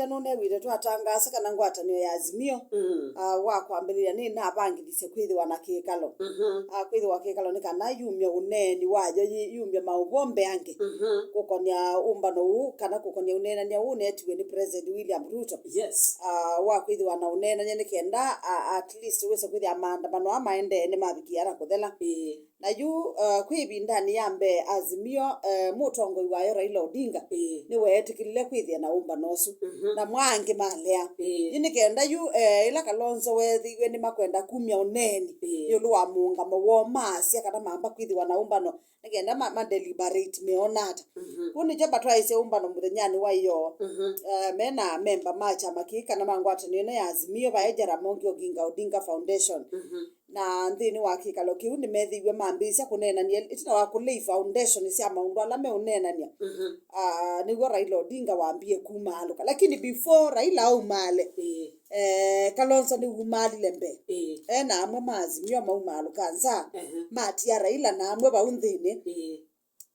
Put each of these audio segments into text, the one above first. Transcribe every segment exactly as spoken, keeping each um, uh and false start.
Nũnew'ĩte twatangaasa kana ngwatanĩo ya Azimio, mm, ah, wa kwambĩlĩlya nĩnavangĩthisye kwĩthĩwa na kĩkalo. Mhm. Ah, kwĩthĩwa kĩkalo nĩ kana yumye ũneeni wayo, yi-, yumye maũvoo mbeange, mhm, kũkonĩa ũmbano ũũ, kana kũkonĩa ũneenany'a ũũ ũneetiwe nĩ President William Ruto. Yes. Ah, wa kwĩthĩwa na ũneenany'a nĩ kenda, ah, at least wĩse kwĩthĩa maandamano aa maendee nĩmavikĩĩa na kũthela. Ĩĩ. Na yu, uh, kwĩ ĩvindanĩ ya mbee Azimio, uh, mũtongoi wayo Raila Odinga, ĩĩ, nĩweetĩkĩlile kwĩthĩa na ũmbano ũsu. Mhm. Na mwa angĩ malea. Ĩĩ. Yu nĩ kenda yu, uh, ĩla Kalonzo weethĩiwe nĩmakwenda kumya ũneeni, ĩĩ, ĩũlũ wa mũũngamo woo, maasya kana mamba kwĩthĩwa na ũmbano nĩ kenda ma, ma deliberate meona ata. Mhm. Kũu nĩkyo matwaĩsye ũmbano mũthenyanĩ wa ĩyoo, mhm, uh, me na memba ma kyama kĩĩ kana ma ngwatanĩo ĩno ya Azimio, vaĩ Jaramogi Oginga Odinga Foundation. Mhm. Na nthĩnĩ wa kĩkalo kĩu nĩmethĩiwe mambĩĩsya kũneenany'a ĩtina wa kũlay foundation sya maũndũ ala meũneenany'a. Mhm. Ah, nĩw'o Raila Odinga wambie kumaalũka. Lakini before Raila aumaale, ĩĩ, eh, Kalonzo nĩwumaalile mbee. Ĩĩ. E na amwe ma Azimio maumaalũka nza, ehe, matia Raila na amwe vau nthĩnĩ. Ĩĩ.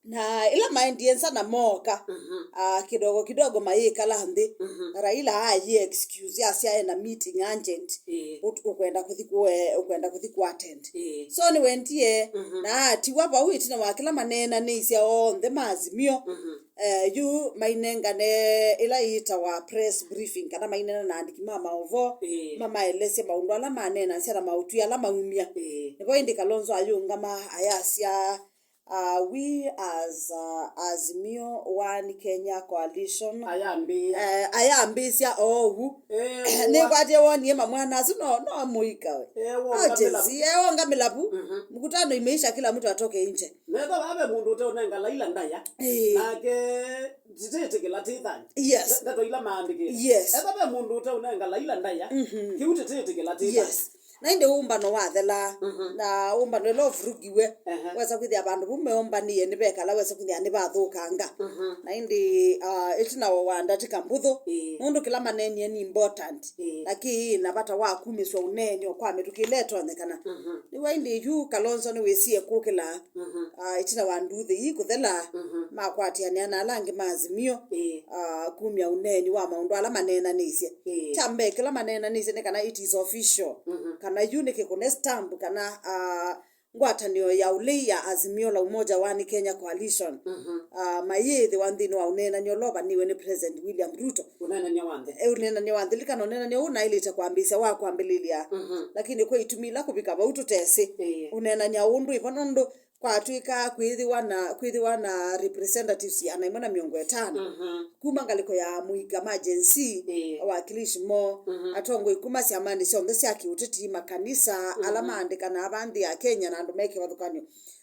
Na ĩla maendie nza na mooka, mhm, ah, kidogo kidogo mayĩkala nthĩ. Mhm. Raila ayĩ excuse asya ena meeting urgent. Ĩĩ. Ũt-, ũkwenda kũthi kũ-, eh, ũkwenda kũthi kũ attend. Ĩĩ. So nĩwendie, mhm, na atiwa vau ĩtina wa kĩla maneenanĩisye onthe ma Azimio. Mhm. Eh, yu mainengane ĩla yĩtawa press briefing, kana mainena na andĩki ma maũvoo, ĩĩ, mamaelesye maũndũ ala maneenasya na maũtwi ala maumya. Ĩĩ. Nĩvo ĩndĩ Kalonzo ayũngama ayasya, uh, we as, uh, Azimio One Kenya Coalition, ayambĩĩa, eh, ayambĩĩsya oou. Eh, nĩkwatie wonie mamwana asu no, no mũika we. Eh, wongamĩla. Atesi, eh, wongamĩla vu. Mhm. Mkutano imeisha, kila mtu atoke nje. Metha vave mũndũ ũteũnenga Laila ndaya. Eh. Nake nditĩtĩkĩla tĩthani. Yes. Nde-, ndeto ila maandĩkĩte. Yes. Etha ve mũndũ ũteũnenga Laila ndaya, mhm, kĩu tĩtĩtĩkĩla tĩthani. Yes. Na ĩndĩ ũmbano wathela, mhm, na ũmbano ĩla ũvurugiwe, ehe, wesa kwĩthĩa vandũ vau meũmbanĩe nĩvekala, wesa kwĩthĩa nĩvathũkanga. Mhm. Na ĩndĩ, ah, ĩtina wa ndatĩka mbũthũ, ĩĩ, nũndũ kĩla maneenie nĩ important. Ĩĩ. Na kĩĩ na vata wa kumĩswa ũneeni o kwa mĩtũkĩ ĩla ĩtonyekana. Mhm. Nĩw'o ĩndĩ yu Kalonzo nĩwĩsie kũkĩla, mhm, ah, ĩtina wa nduthi ii kũthela, mhm, makwatĩanĩa na ala angĩ ma Azimio, ĩĩ, ah, kumya ũneeni wa maũndũ ala maneenanĩisye. Ĩĩ. Kya mbee kĩla maneenanĩisye nĩ kana it is official, mhm, kana yu nĩkĩkũne stamp kana, ah, ngwatanĩo ya ũlei ya Azimio la Umoja One Kenya Coalition, mhm, ah, mayĩthĩwa nthĩnĩ wa ũneenany'a ũla ũvanĩĩwe nĩ President William Ruto. Ũneenany'a wa nthĩ. E, ũneenany'a wa nthĩ, lilikana ũneenany'a ũũ naĩlĩte kwambĩĩsya wa kwambĩlĩlya. Mhm. Lakini kwĩ itumi ila kũvika vau tũtesĩ. Ĩĩ. Ũneenany'a ũũ ndwĩ vo nũndũ kwatw'ĩka kwĩthĩwa na, kwĩthĩwa na representatives ĩana ĩmwe na mĩongo ĩtano. Mhm. Kuma ngalĩko ya mũika ma Gen Z, ĩĩ, awakilishi moo, mhm, atongoi kuma syamanĩ syonthe sya kĩũteti, makanisa, ala, mhm, maandĩkanaa va nthĩ ya Kenya na andũ me kĩvathũkany'o.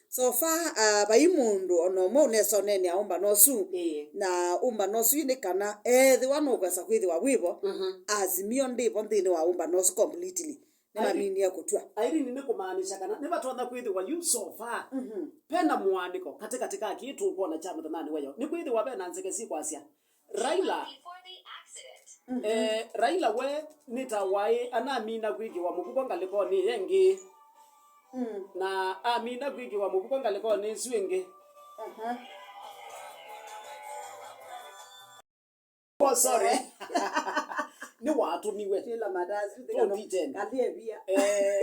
So far, ah, vai mũndũ ona ũmwe ũnesa ũneenea ũmbano ũsu. Ĩĩ. Na ũmbano ũsu nĩ kana ethĩwa nũkwesa kwĩthĩwa wĩvo, mhm, Azimio ndĩvo nthĩnĩ wa ũmbano ũsu completely. Nĩmaminie kũtw'a. Irene, nĩ kũmaanisha kana nĩvatonya kwĩthĩwa yu so far, mhm, vena mũaanĩko katĩkatĩ ka kĩĩ tũkwona kya mũthenyanĩ wa yo? Nĩkwĩthĩwa vena nzeke syĩkwasya Raila, mhm, eh, Raila we nĩ ta waĩ anamina kwĩkĩwa mũvuko ngalĩkonĩ ĩyo ĩngĩ. Mm. Na amina kwĩkĩwa mũvuko ngalĩkonĩ ĩsu ĩngĩ. Aha. Oh, sorry. Nĩwatũmiwe. Twĩla matasi, tũnditene. Kalievia. Eh,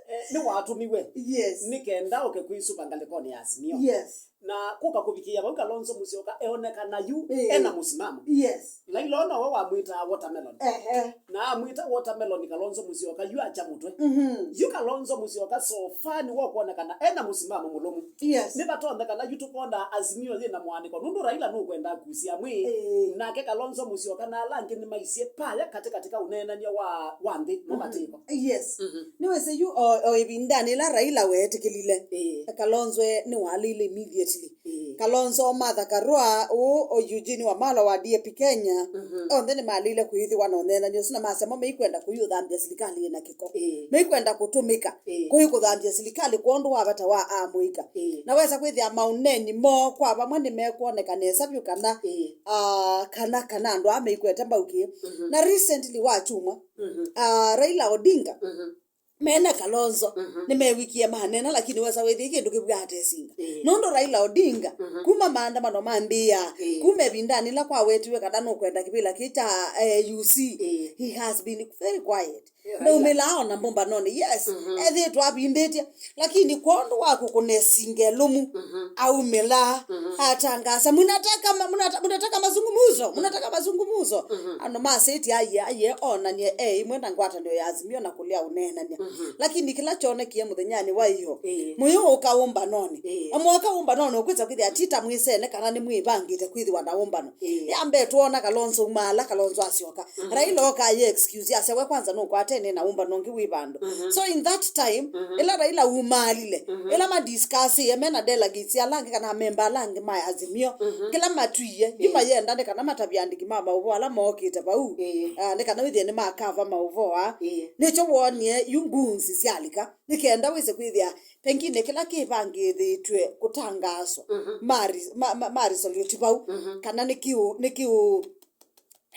eh, nĩwatũmiwe. Yes. Nĩ kenda oke kwĩsũva ngalĩkonĩ ya Azimio. Yes. Na kũka kũvikĩĩa vau Kalonzo Musyoka eonekana yu, eh, ena mũsimamo. Yes. Laila ona we wamwĩtaa watermelon. Ehe. Na amwĩta watermelon Kalonzo Musyoka yu akya mũtwe. Mhm. Yu Kalonzo Musyoka so far nĩwe ũkwonekana ena mũsimamo mũlũmu. Yes. Nĩvatonyekana yu tũkonaa Azimio yĩna mũaanĩko nũndũ Raila nũkwenda akusya mwĩĩ. Ĩĩ. Nake Kalonzo Musyoka na ala angĩ nĩmaisye paya katĩkatĩ ka ũneenany'a wa, wa nthĩ, mhm, mamatĩko. Yes. Mhm. Nĩwĩsĩ yu o, o ĩvindanĩ ĩla Raila weetĩkĩlile, ĩĩ, Kalonzo e, nĩwalĩile immediately. Ĩĩ. Kalonzo, Martha Karua, ũũ o Eugene Wamalwa wa D A P Kenya, mhm, onthe nĩmalĩile kwĩthĩwa na ũneenany'a ũsu na masya mo meikwenda kũi ũthambya silikalĩ yĩna kĩko. Ĩĩ. Meikwenda kũtũmĩka, ĩĩ, kũi kũthambya silikalĩ kwondũ wa vata wa amũika. Ĩĩ. Na wesa kwĩthĩa maũneeni moo kwa vamwe nĩmekwoneka nesa vyũ kana, ĩĩ, ah, kana, kana andũ aa meikwete mbau kĩĩ. Mhm. Na recently wa kyumwa, mhm, ah, Raila Odinga, mhm, mena Kalonzo, mhm, nĩmewikie manena, lakini wesa wĩthĩa kĩndũ kĩvw'a atesinga. Ĩĩ. Nũndũ Raila Odinga, mhm, kuma maandamano mambĩĩa, ĩĩ, kuma ĩvindanĩ ĩla kwawetiwe kana nũkwenda kĩvĩla kĩ kya, eh, U C, ĩĩ, he has been very quiet. Ĩĩ, Raila. Ndaumĩlaa ona mbũmbanonĩ, yes, mhm, ethĩĩtwe avindĩtye, lakini kwondũ wa kũkũnesinga ĩlũmu, mhm, aumĩlaa, mhm, atangasa, "Mnataka ma-, mnata-, mnataka mazungumzo, mnataka mazungumzo." Mhm. Andũ masĩtye, "Aiye, aiye, onanie e imwe na ngwatanĩo ya Azimio na kũlea ũneenany'a." Mhm. Lakini kĩla kyonekie mũthenyanĩ wa ĩyo, ĩĩ, mũyũũka ũmbanonĩ. Ĩĩ. Na mwoka ũmbanonĩ, ũkwĩsa kwĩthĩa ti ta mwĩsene kana nĩmwĩvangĩte kwĩthĩwa na ũmbano. Ĩĩ. Ya mbee, twoona Kalonzo umaala, Kalonzo asyoka. Mhm. Raila oka ye excuse, asya, "We kwanza nũkwatene na ũmbano ũngĩ wĩ vandũ." Mhm. So in that time, mhm, ĩla Raila umaalile, mhm, ĩla madiscussĩe, mena delegates ala angĩ kana amemba ala angĩ ma Azimio, mhm, kĩla matwie, ĩĩ, yu mayenda nĩ kana matavye andĩki ma maũvoo ala mookĩte vau. Ĩĩ. Ah, nĩ kana wĩthĩe nĩmakava maũvoo aa. Ĩĩ. Nĩkyo woonie yu ngunzi syalika, nĩ kenda wĩse kwĩthĩa pengine kĩla kĩvangĩthĩtw'e kũtangaaswa, mhm, mari-, ma-, ma-, maresolute vau, mhm, kana nĩ kĩũ-, nĩ kĩũ-,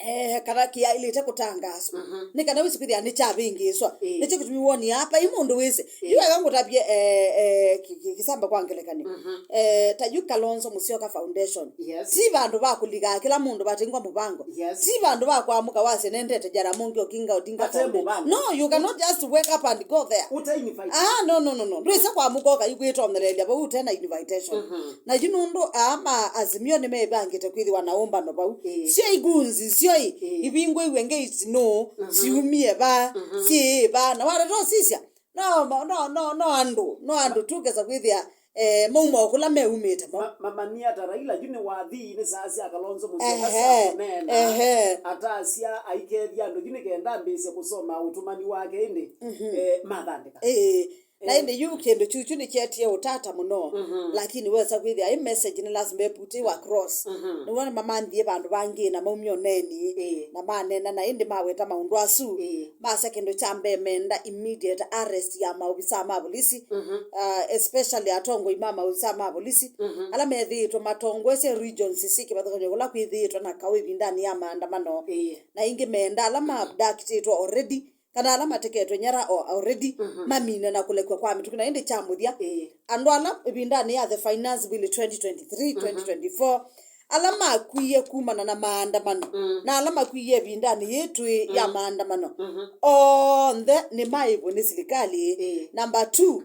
eh, kana kĩyaĩlĩte kũtangaaswa. Mhm. Nĩ kana wĩse kwĩthĩa nĩkyavĩngĩĩswa. Ĩĩ. Nĩkyo kĩtumi wonie apa ĩ mũndũ wĩsĩ. Ĩĩ. Yu eka ngũtavye, eh, eh, kĩ-, kĩ-, kĩsamba kwa ngelekany'o. Mhm. Eh, ta yu Kalonzo Musyoka Foundation. Yes. Ti vandũ va kũlikaa kĩla mũndũ vatengwa mũvango. Yes. Ti vandũ va kwamũka wasye nendete Jaramogi Oginga Odinga Vate Foundation. Mũvango. No, you cannot just wake up and go there. Ũte invite. Ah, no, no, no, no. Ndwĩsa kwamũka ũka yu kwĩtonereelya vau ũte na invitation. Mhm. Na yu nũndũ aa ma Azimio nĩmevangĩte kwĩthĩwa na ũmbano vau. Ĩĩ. Syo ikunzi, syo i-, ĩĩ, ivingũiwe ngei nũũ, mhm, siumie va, mhm, syĩ va. Na watata ũsisya, no, no, no, no andũ, no andũ tũkesa kwĩthĩa, eh, mauma o kũla meumĩte mo. Ma-, mamanyia ta Raila yu nĩ wathi nĩ saa sya Kalonzo Musyoka, ehe, sya kũneena, ehe, atasya aikethya andũ yu nĩ kenda ambĩĩsye kũsoma ũtũmani wake ĩndĩ, mhm, eh, mathandĩka. Ĩĩ. Na, eh, ĩndĩ yu kĩndũ kyu kyu nĩkyetie ũtata mũno, mhm, lakini wesa kwĩthĩa ĩ message nĩ lazima ĩputĩwa across. Mhm. Nĩwona mamanthie vandũ vangĩ na maumya ũneeni, ĩĩ, na manena na ĩndĩ maweta maũndũ asu. Ĩĩ. Masya kĩndũ kya mbee menda immediate arrest ya maovisaa ma volisi, mhm, uh, especially atongoi ma maovisaa ma volisi, mhm, ala methĩĩtwe matongoesye regions syĩ kĩvathũkany'o kũla kwĩthĩĩtwe na kaũ ĩvindanĩ ya maandamano. Ĩĩ. Na ĩngĩ menda ala ma abductĩtwe already, kana ala mateketwe nyara o already, mhm, mamine na kũlekw'a kwa mĩtũkĩ. Na ĩndĩ kya mũthya, ĩĩ, andũ ala ĩvindanĩ ya the Finance Bill twenty twenty-three, mhm, twenty twenty-four, ala makwie kumana na maandamano, mm, na ala makwie ĩvindanĩ yĩĩ twĩ ya, mm, maandamano, mhm, onthe nĩmaĩvwe nĩ silikalĩ. Ĩĩ. Number two,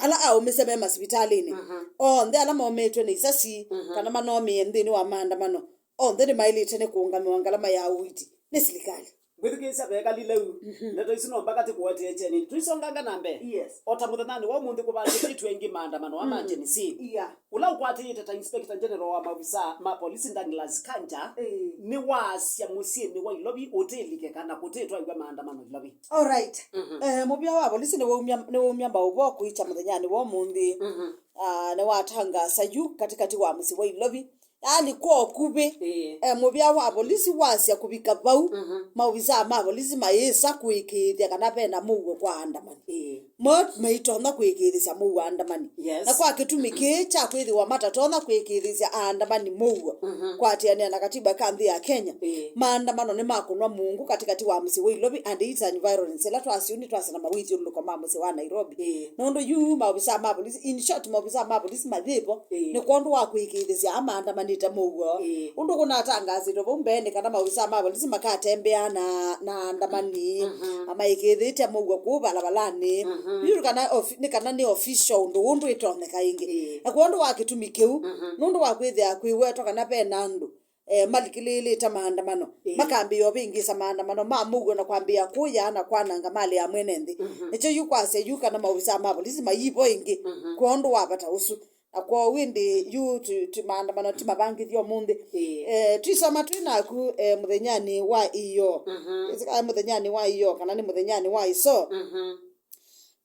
ala aũmĩsye me masivitalĩnĩ, mhm, onthe ala maũmĩtwe nĩ isasi, mhm, kana manomĩe nthĩnĩ wa maandamano, onthe nĩmaĩlĩte nĩ kũũngamĩwa ngalama ya ũiiti nĩ silikalĩ. Ngwĩthukĩĩsya vekalile u. Mhm. Ndeto isu no mbaka tĩkũetee kyeni. Tũisonganga na mbee. Yes. O ta mũthenyanĩ wa ũmũnthĩ kũvangĩthĩtwe ĩngĩ maandamano ma, mm, Gen Z. Yeah. Ũla ũkwatĩĩte ta Inspector General wa maovisaa ma polisi Douglas Kanja, eh, nĩwaasya mũsyĩnĩ wa Ilovi ũtĩlikeka na kũtĩtwaĩw'a maandamano Ilovi. All right. Mhm. Eh, mũvĩa wa polisi nĩwaumya, nĩwaumya maũvoo kũikya mũthenyanĩ wa ũmũnthĩ. Mhm. Ah, nĩwatangasa yu katĩkatĩ wa mũsyĩ wa Ilovi. Yaani, kwa ũkuvĩ, ĩĩ, eh, mũvĩa wa volisi wasya kũvika vau, mhm, maovisaa ma volisi mayĩsa kũĩkĩĩthya kana vena mũuo kwa aandamani. Ĩĩ. Mo maitonya kũĩkĩĩthĩsya mũuo aandamani. Yes. Na kwa kĩtumi kĩĩ kya kwĩthĩwa matatonya kũĩkĩĩthĩsya aandamani mũuo, mhm, kwatĩanĩa na katiba ka nthĩ ya Kenya, ĩĩ, maandamano nĩmakũnwa mũungu katĩkatĩ wa mũsyĩ wa Ilovi and its environs, ĩla twasyu nĩtwasya na mawĩthyũlũlũko ma mũsyĩ wa Nairobi. Ĩĩ. Nũndũ yu maovisaa ma volisi, in short, maovisaa ma volisi mayĩvo, ĩĩ, nĩ kwondũ wa kũĩkĩĩthĩsya aa maandamanĩte mũuo. Ĩĩ. Ũndũ kũnatangaasĩtwe vau mbeenĩ kana maovisaa ma volisi makatembeaa na, na aandamani, mhm, na maĩkĩĩthĩte mũuo kũu valavalanĩ. Mhm. Yu kana ofi-, nĩ kana nĩ official ũndũ ũũ ndwĩtonyeka ĩngĩ. Ĩĩ. Na kwondũ wa kĩtumi kĩu, mhm, nũndũ wa kwĩthĩa kwĩwetwa kana ve na andũ eh, malikĩlĩĩlĩte maandamano, ĩĩ, makambĩĩa ũvĩngĩĩsa maandamano ma mũuo na kwambĩĩa kũya na kwananga malĩ ya mwene nthĩ. Mhm. Nĩkyo yu kwasya yu kana maovisaa ma volisi mayĩvo ĩngĩ, mhm, kwondũ wa vata ũsu. Na kwoou ĩndĩ yu tu, tu, maandamano ti mavangĩthye ũmũnthĩ. Ĩĩ. Eh, twisoma twĩ naku, eh, mũthenyanĩ wa ĩyoo. Mhm. Ĩsĩ kana mũthenyanĩ wa ĩyoo kana nĩ mũthenyanĩ wa ĩsoo. Mhm.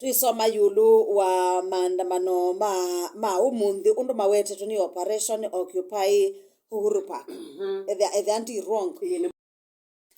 Twĩsoma ĩũlũ wa maandamano ma, ma ũmũnthĩ ũndũ mawetetwe nĩ Operation Occupy Uhuru Park. Mhm. Ethĩa, ethĩa ndi wrong. Ĩĩ, nĩ.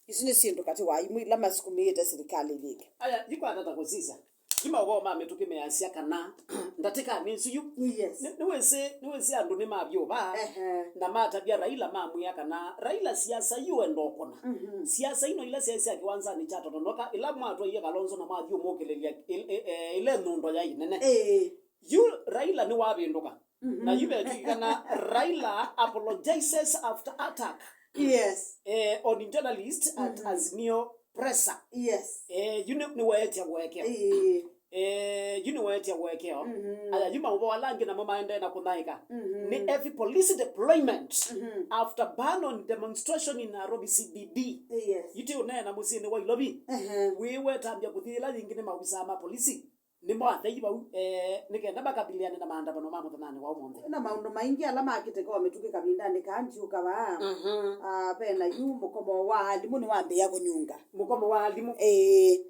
Isu nĩ syĩndũ katĩ wa imwe ila masukumĩĩte silikalĩ ĩvĩke. Aya, ndikwatata kũsisya. Ti maũvoo ma mĩtũkĩ measya kana ndatĩkanĩ ĩsu yu. Yes. Nĩ- nĩwĩsĩ nĩwĩsĩ andũ nĩmavyũva. Ehe. Na matavya Raila mamwĩa kana Raila siasa yu enda ũkũna. Mhm. Siasa ino ila syaĩ sya kĩwanzanĩ kya Tononoka ila mwatwaie Kalonzo na mwathyũmũkĩlĩlya ĩl- ĩ- ĩ- ĩla ĩnyundo yaĩ nene. Ĩĩ. Yu Raila nĩwavĩndũka. Mhm. Na yu vetwĩkana Raila apologizes after attack. Yes. Eh, on journalist at Mm-hmm. Azimio Pressa. Yes. Eh, yu nĩ- nĩweetya ũekeo. Ĩĩ. Eh, yu nĩweetya ũekeo. Mhm. Aya, yu maũvoo ala angĩ namo maendee na kũnaĩka. Mhm. Nĩ heavy police deployment Mhm. after ban on demonstration in Nairobi C B D. Yes. Yu tĩ ũneena mũsyĩnĩ wa Ilovi. Ehe. Wĩwetambya kũthi ĩla yĩngĩ nĩ maovisaa ma polisi. Nĩmo athei vau, eh, nĩ kenda makabiliane na maandamano ma mũthenyanĩ wa ũmũnthĩ. Na maũndũ maingĩ ala makĩteka o mĩtũkĩ kavindanĩ kaa ndiũka vaa. Mhm. Ah, ve na yu mũkomo wa alimũ nĩwambĩĩa kũnyunga. Mũkomo wa alimũ? Ĩĩ.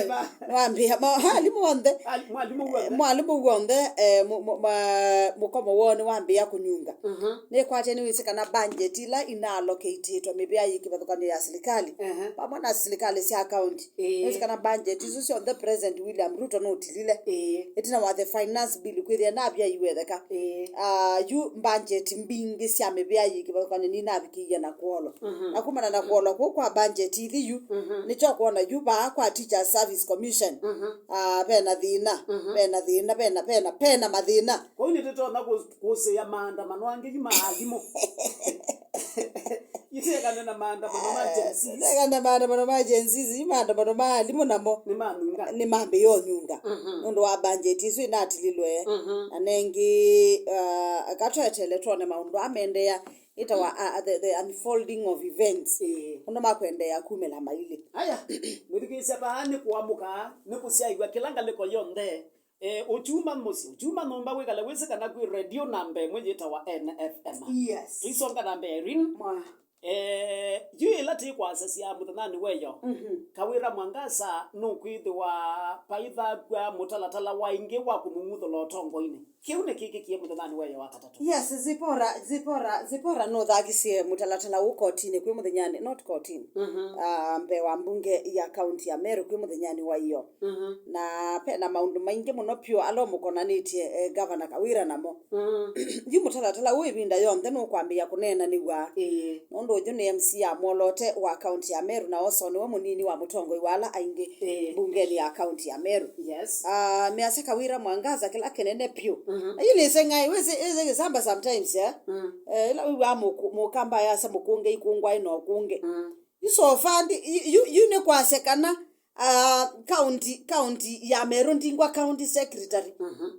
Eva. Nĩwambĩĩa, ma- alimũ onthe. Ali- mwalimũ w'onthe? Mwalimũ w'onthe, eh, mu- mu- ma- mũkomo woo nĩwambĩĩa kũnyunga. Mhm. Nĩkwatya nĩwĩsĩ kana budget ila inaallocatetwe mĩvĩa yĩ kĩvathũkany'o ya silikalĩ, Ehe. vamwe na silikalĩ sya kaunti. Ĩĩ. Nĩsĩ kana budget isu syonthe President William Ruto nũtilile. Ĩĩ. Ĩtina wa the finance bill kwĩthĩa navya iwetheka. Ĩĩ. Ah, yu budget mbingĩ sya mĩvĩa yĩ kĩvathũkany'o ninavikĩie na kuolwa. Mhm. Na kumana na kuolwa kũu kwa budget ithi yu, Mhm. nĩkyo kwona yu vaa kwa Teachers Service Commission. Mhm. Ah, vena thĩna, Mhm. vena thĩna, vena, vena, vena mathĩna. Kwoou nĩtũtonya kũ- kũsĩĩa maandamano angĩ yu ma alimũ. Itĩekane na maandamano ma Gen Z. Itĩekane na maandamano ma Gen Z, yu maandamano ma alimũ namo Nĩ manyunga. nĩmambĩĩa ũnyunga. Mhm. Nũndũ wa budget isu inatililwe. Mhm. Na nengĩ, uh, katwetele twone maũndũ aa mendeea ĩtawa, uh, the, the unfolding of events. Ĩĩ. Ũndũ makwendeea kumĩla mailĩ. Aya, mwĩthukĩĩsya vaa nĩ kũamũka, nĩ kũsyaĩw'a kĩla ngalĩko yonthe. Eh, ũkyuma mũsyĩ, ũkyuma nyũmba wĩkale wĩsĩ kana kwĩ redio namba ĩmwe yĩtawa N F M. Yes. Tũisonga na mbee, Irene. Mwa. Eh, yu ĩla tĩkwasasya mũthenyanĩ weyo, Mhm. Kawĩra Mwangaza nũkwĩthĩwa paithakw'a mũtalatala wa ĩngĩ wa kũmũng'uthũla ũtongoinĩ. Kĩu nĩ kĩkĩkie mũthenyanĩ weyo wa katatũ. Yes, Zipora, Zipora, Zipora nũthakisye mũtalatala ũũ kotinĩ kwĩ mũthenyanĩ, not kotinĩ. Mhm. Ah, mbee wa mbunge ya kaunti ya Meru kwĩ mũthenyanĩ wa io. Mhm. Na ve na maũndũ maingĩ mũno pyũ ala ũmũkonanĩtye, eh, Gavana Kawira namo. Mhm. Yu mũtalatala ũũ ĩvinda yonthe nũkwambĩĩa kũneenanĩw'a. Ĩĩ. Nũndũ ũyũ nĩ M C A mwoloote wa kaunti ya Meru, na oso nĩwe mũnini wa mũtongoi wa ala aingĩ Ĩĩ. mbungenĩ ya kaunti ya Meru. Yes. Ah, measya Kawira Mwangaza kĩla kĩnene pyũ. Mhm. Na yu nĩseng'aĩ, wĩsĩ, wĩsĩ Kĩsamba sometimes, eh? Mm. Eh, ĩla wĩw'aa mũkũ- mũkamba yasya mũkũnge ikũngwa ĩno kũnge. Mm. Yu so far ndi- yu, yu, yu nĩ kwasya kana, ah, kaunti, kaunti ya Meru ndingwa county secretary. Mhm.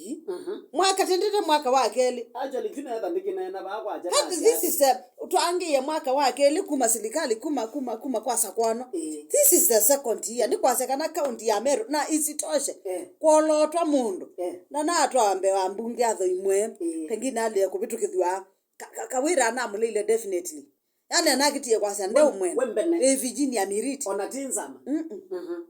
Ii. Mhm. Mwaka tendete mwaka wa kelĩ. Actually, yu neetha ndĩkĩneena vaa kwa That, jana this is a, twangĩie mwaka wa kelĩ kuma silikali, kuma, kuma, kuma kwa sakwano. Ĩĩ. This is the second year. Nĩ kwasya kana kaunti ya Meru, na isitoshe, Eh. kwolootwa mũndũ. Eh. Na natwaa mbee wa mbunge atho imwe, Ĩĩ. pengine alie kũvĩtũkĩthw'a. Ka- ka- Kawira anamũleile definitely. Yani anakitie kwasya ndeũmwenda. We mbene. Ĩ Virginia Miriti. Ona ti nzama. Mm-mm. Mhm.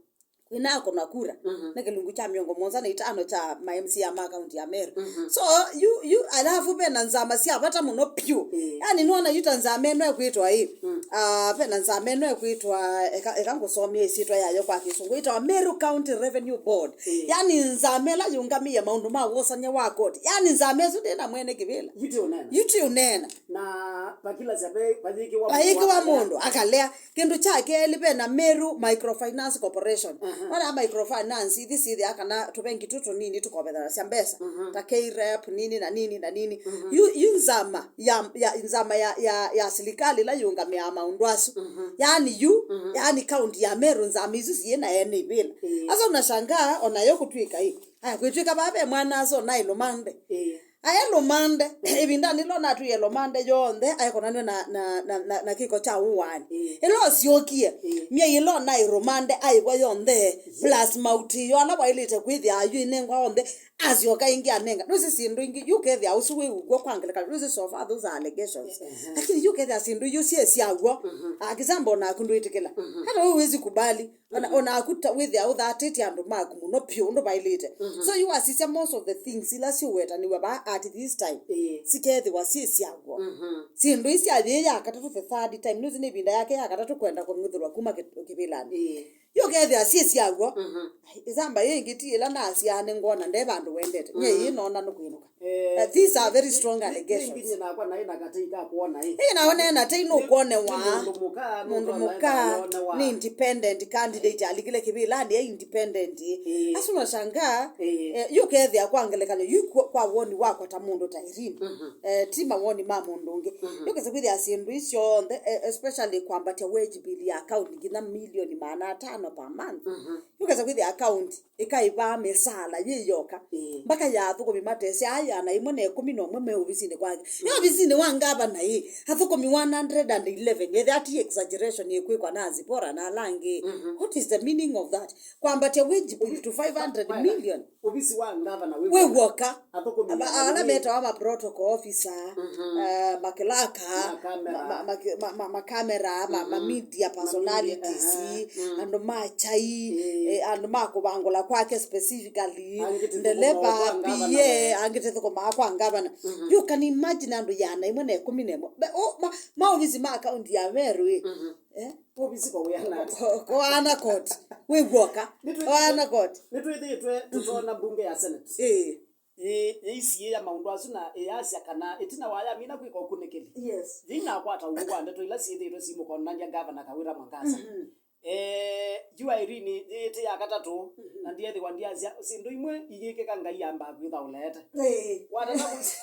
Kwĩnakũna kura. Mhm. Nĩ kĩlungu kya mĩongo mũonza na itano kya ma M C A ma kaunti ya Meru. Mhm. So, yu, yu, alafu vena nzama sya vata mũno pyũ. Ĩĩ. Yani nĩwona yu ta nzama ĩno ĩkwĩtwa ĩ. Mm. Ah, vena nzama ĩno ĩkwĩtwa, eka, eka ngũsomie ĩsyĩtwa yayo kwa kĩsũngũ. Ĩtawa Meru County Revenue Board. Ĩĩ. Yani nzama ĩla yũngamĩe maũndũ ma wosany'a wa koti. Yani nzama ĩsu ndĩna mwene kĩvĩla. Yu ti ũneena. Yu ti ũneena. Na vakilasya ve- vayĩkĩwa Vayĩkĩwa mũndũ mũndũ akalea. Kĩndũ kya kelĩ, ve na Meru Microfinance Corporation. Aha. Wana microfinance ithi syĩthĩa kana tũvengi tũ tũnini tũkovethanasya mbesa. Mhm. Ta K rep, nini na nini na nini. Mhm. Yu, yu nzama ya, ya, nzama ya, ya, ya silikalĩ ĩla yũngamĩaa maũndũ asu. Mhm. Yaani yu, Mhm. yaani kaunti ya Meru nzama isu siĩ na ene ivĩla. Ĩĩ. Asa unashangaa onayo kũtwĩka ĩ. Aya, kwĩtwĩka vaa ve mwana asa onaĩ lũmande. Ĩĩ. Aĩ lũmande, ĩvindanĩ ĩla natwĩe lũmande yonthe, aĩkonanw'a na, na, na, na, na kĩko kya ũwaani. Ĩĩ. Ĩla ũsyokie, Ĩĩ. myei ĩla naĩ lũmande aĩw'a yonthe, Yes. plus maũtĩĩo ala waĩlĩte kwĩthĩa yu ĩnengwa onthe, asyoka ĩngĩ anenga. Nũsĩ syĩndũ ingĩ, yu ũkethĩa ũsu wĩ ũw'o kwa ngelekany'o, nũsĩ so far those are allegations. Ehe. Lakini yu ũkethĩa syĩndũ iu syĩ syaw'o, Mhm. akisamba onaku ndwĩtĩkĩla. Mhm. Hata wewe huwezi kubali. Ona, Mhm. onaku ta wĩthĩa ũthatĩtye andũ maku mũno pyũ ũndũ vaĩlĩte. Mhm. So you asisya most of the things ila siũwetanĩw'a vaa at this time. Ĩĩ. Sikethĩwa syĩ syaw'o. Mhm. Syĩndũ ii sya yĩĩ ya katatũ, the third time, nĩwĩsĩ nĩ ĩvinda yake ya katatũ kwenda kũng'uthĩlwa kuma kĩ- kĩvĩlanĩ. Ĩĩ. Yu ũkethĩa syĩ syaw'o. Mhm. Ai, ĩsamba yĩngĩ ti ĩla nasyaa nĩngwona nde vandũ wendete. Nye ĩĩ nona nũkwĩnũka. Eh, na these are very strong allegations. Ĩngĩ nyie nakwa naĩ na katei ka kwona ĩ. Ĩĩ, nawe nena tei nũkwonewa. Nĩ mũndũ mũka, mũndũ mũka, nĩ independent candidate alikile kĩvĩlanĩ, e independent. Ĩĩ. Asu nashangaa, ĩĩ, eh, yu ũkethĩa kwa ngelekany'o, yu kwa, kwa woni wakwa ta mũndũ ta Irene. Mhm. Eh, ti mawoni ma mũndũ ũngĩ. Mhm. Yu kesa kwĩthĩa syĩndũ ii syonthe, eh, especially kwambatya wage bill ya county nginya milioni maana atano per month. Mhm. Yu kesa kwĩthĩa county ĩkaĩvaa mĩsaala yĩ yoka. Ĩĩ. Mpaka ya athũkũmi matesĩ aya na ĩmwe na ĩkũmi na ũmwe me ovisinĩ kwake. Ĩ ovisinĩ wa ngavana ĩ, athũkũmi one hundred and eleven, ethĩa ti exaggeration ĩkwĩkwa na Zipporah na ala angĩ. Mhm. What is the meaning of that? Kwambatya wage bill to five hundred million. Ovisi wa ngavana wĩ wĩ w'o. W'oka. Athũkũmi aba-, ala metawa ma protocol officer, mhm, eh, makilaka, ma camera, ma, ma, ma, ma, ma camera, ma, ma media personalities, andũ ma chai, eh, andũ ma kũvangũla kwake specifically, ndeleva, P A, angĩ tethũkũmaa kwa ngavana. Mhm. You can imagine andũ yana ĩmwe na ĩkũmi na ĩmwe. Be-, o, ma, ma ofisi ma kaunti ya Meru, eh. Mhm. Eh? Ofisi kwa wĩana ati. Ko-, ko-, koana court. Wĩ w'oka. Nĩtwĩthĩĩtwe, koana court. Nĩtwĩthĩĩtwe tũtoona mbunge ya Senate. Eh. Yĩ-, yĩisiĩĩa maũndũ asu na ĩyasya kana ĩtina wa yamina kwĩka ũkunĩkĩli, yes, yĩinakwata ũw'o wa ndeto ila syĩthĩĩtwe simũkonany'a Ngavana Kawira Mwangaza. Mhm. Eh, yu Irene yĩĩtĩ ya katatũ, mhm, na ndyethĩwa ndyasya syĩndũ imwe iyĩkĩka Ngai ambaa kwĩtha ũleete. Eh. Watata kũsi-,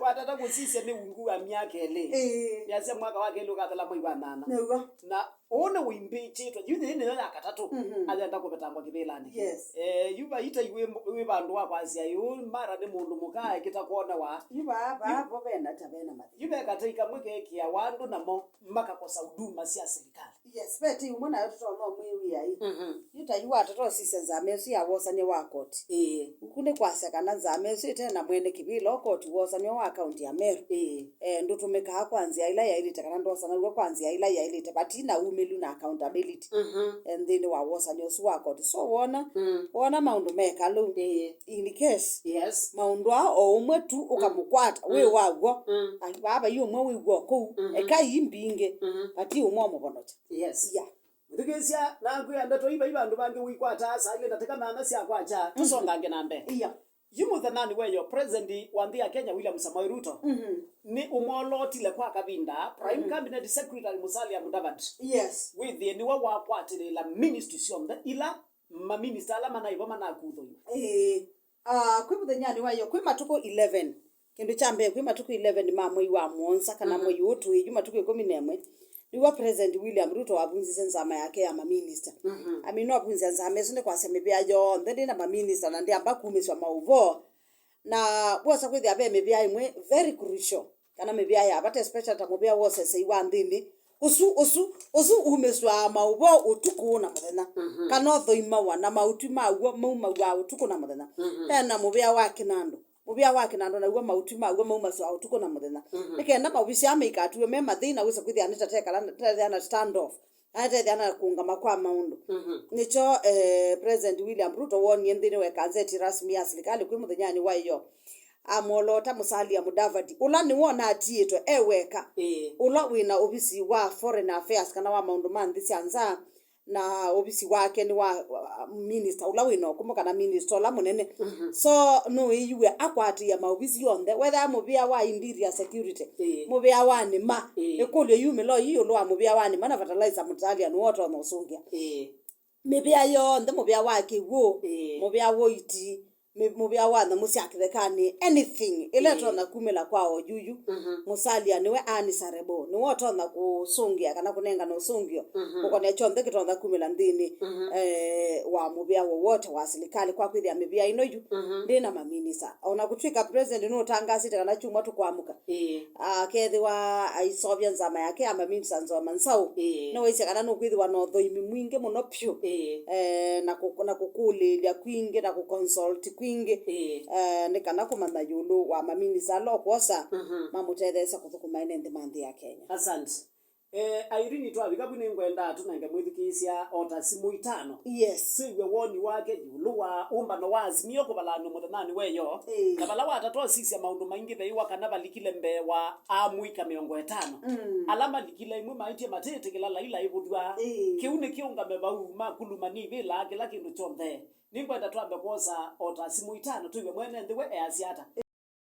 watata kũsisya nĩ ungu wa myaka ĩlĩ. Eh. Yasya mwaka wa kelĩ ũkathela mwei wa nana. Nĩw'o. Na ũũ nĩ ũimbĩkĩtwe. Yu yĩĩ nĩyo ya katatũ, mhm, ayenda kũvetangwa kĩvĩlanĩ kĩĩ. Yes. Eh, yu vaita wĩ, wĩ vandũ wa kwasya yu mara nĩ mũndũ mũka ekĩta kwonewa. Yu vaa, vaa, yu vo vena ta vena mathĩna. Yu ve katei kamwe keekĩawa andũ namo makakosa huduma sya serikali. Yes, ve tei ũmwe nayo tũtonya ũmwĩw'ĩa ĩ. Mhm. Yu ta yu watata ũsisya nzama ĩsu ya wosany'a wa koti. Ĩĩ. Ku nĩ kwasya kana nzama ĩsu ĩte na mwene kĩvĩla o koti wosany'a wa kaunti ya Meru. Ĩĩ. Eh, ndũtũmĩkaa kwa nzĩa ĩla yaĩlĩte, kana ndwosanaw'a kwa nzĩa ĩla yaĩlĩte, vati na umĩlu na accountability, mhm, eh, nthĩnĩ wa wosany'a ũsu wa koti. So wona, mm, wona maũndũ meka lĩu, ĩĩ, in case, yes, maũndũ aa o ũmwe tu, mm, ũkamũkwata, mm, wĩ waw'o, mm, ai, vaa vai ũmwe wĩ w'o kũu, mhm, ekai mbingĩ, mhm, vati ũmwe ũmũvonokya. Yes. Yeah. Mũthikĩĩsya, nakwĩa ndeto ii vai vandũ vangĩ ũikwataa saa ilĩ ndatĩka nana sya kwakya, mhm, tũsongange na mbee. Yeah. Yu mũthenyanĩ wa ĩyoo, President wa nthĩ ya Kenya, William Samoei Ruto, mhm, nĩ ũmwolootile kwa kavinda Prime, mhm, Cabinet Secretary Musalia Mudavadi, yes, wĩthĩe nĩwe wakwatĩlĩĩla ministry syonthe ila maminista ala manaĩ vo manakuthũiwa. Ĩĩ. Ah, kwĩ mũthenyanĩ wa ĩyoo, kwĩ matukũ eleven, kĩndũ kya mbee, kwĩ matukũ eleven ma mwei wa mũonza, kana, mhm, mwei ũũ tũĩ yu, matukũ ĩkũmi na ĩmwe, nĩw'o President William Ruto wavunzisye nzama yake ya maminista. Mhm. Amina ũvunzya nzama ĩsu nĩ kwasya mĩvĩa yonthe ndĩ na maminista na ndĩamba kumĩsw'a maũvoo. Na wosa kwĩthĩa ve mĩvĩa ĩmwe very crucial, kana mĩvĩa ya vata, especially ta mũvĩa wa ũsesei wa nthĩnĩ. Ũsu, ũsu, ũsu umĩswaa maũvoo ũtukũ na mũthenya. Mhm. Kana ũthoimawa na maũtwi maw'o maumaw'a ũtukũ na mũthenya. Mhm. Hena mũvĩa wa kĩnandũ. Mũvĩa wa kĩnandũ naw'o maũtwi maw'o maumaswaa ũtukũ na mũthenya. Mhm. Nĩ kenda maovisi aa maikatw'e me mathei na wĩsa kwĩthĩa nĩ ta tekala, tethĩa na stand off. Aetethya na kũũngama kwa maũndũ. Mhm. Nĩkyo, eh, President William Ruto wonie nthĩnĩ wa ĩkanzeti rasmi ya silikalĩ kwĩ mũthenyanĩ wa ĩyoo. Amwoloota Musalia Mudavadi, ũla nĩwe ũnatiĩtwe e weka, ĩĩ, ũla wĩ na ovisi wa Foreign Affairs, kana wa maũndũ ma nthĩ sya nza, na ovisi wake nĩ wa, wa minister ũla wĩ na ũkũmũ, kana minister ũla mũnene. Mhm. So, nũĩiwe akwatĩĩa maovisi onthe, whether mũvĩa wa interior security, ĩĩ, mũvĩa wa nĩma. Ĩĩ. Ĩkũlyo yumĩla yu ĩũlũ wa mũvĩa wa nĩma na fertilizer, Musalia nĩwe ũtonya ũsũngĩa. Ĩĩ. Mĩvĩa yonthe, mũvĩa wa kĩw'ũ, ĩĩ, mũvĩa wa ũiti, mĩ-, mũvĩa wa nyamũ sya kĩthekanĩ, anything ĩla, ĩĩ, ĩtonya kumĩla kwa oyuyu. Mhm. Musalia nĩwe answerable, nĩwe ũtonya kũsũngĩa kana kũnengana ũsũngĩo, mhm, kũkonea kyonthe kĩtonya kumĩla nthĩnĩ, mhm, eh, wa mũvĩa wowote wa silikalĩ, kwa kwĩthĩa mĩvĩa ĩno yu, mhm, ndĩ na maminista. O na kũtw'ĩka president nũtangasĩte kana kyumwa tũkwamũka, ĩĩ, akethĩwa aiseũvya nzama yake ya maminista nzoma nzaũ, ĩĩ, nĩwaisye kana nũkwĩthĩwa na ũthoimi mwingĩ mũno vyũ, ĩĩ, eh, na kũ-, na kũkũlĩĩlya kwingĩ na kũconsult kwingĩ, ĩĩ, eh, nĩ kana kũmanya ĩũlũ wa maminista ala ũkwosa, mhm, mamũtetheesya kũthũkũma ene nthĩ ma nthĩ ya Kenya. Asante. Eh, Irene, twavika vu nĩngwenda tũnenge mwĩthukĩĩsya o ta simũ itano. Yes. Twĩw'e woni wake ĩũlũ wa ũmbano wa Azimio kũvalanw'a mũthenyanĩ weyo. Ĩĩ. Na vala watatũ asisya maũndũ maingĩ veiwa kana valikile mbee wa amũika mĩongo ĩtano. Mm. Ala malikile imwe maĩtye matĩtĩkĩla Laila ĩvũthw'a. Ĩĩ. Kĩu nĩ kĩũngame vau makuluma nĩvĩlaa kĩla kĩndũ kyonthe. Nĩngwenda twambe kwosa o ta simũ itano twĩw'e mwene nthĩ we easya ata.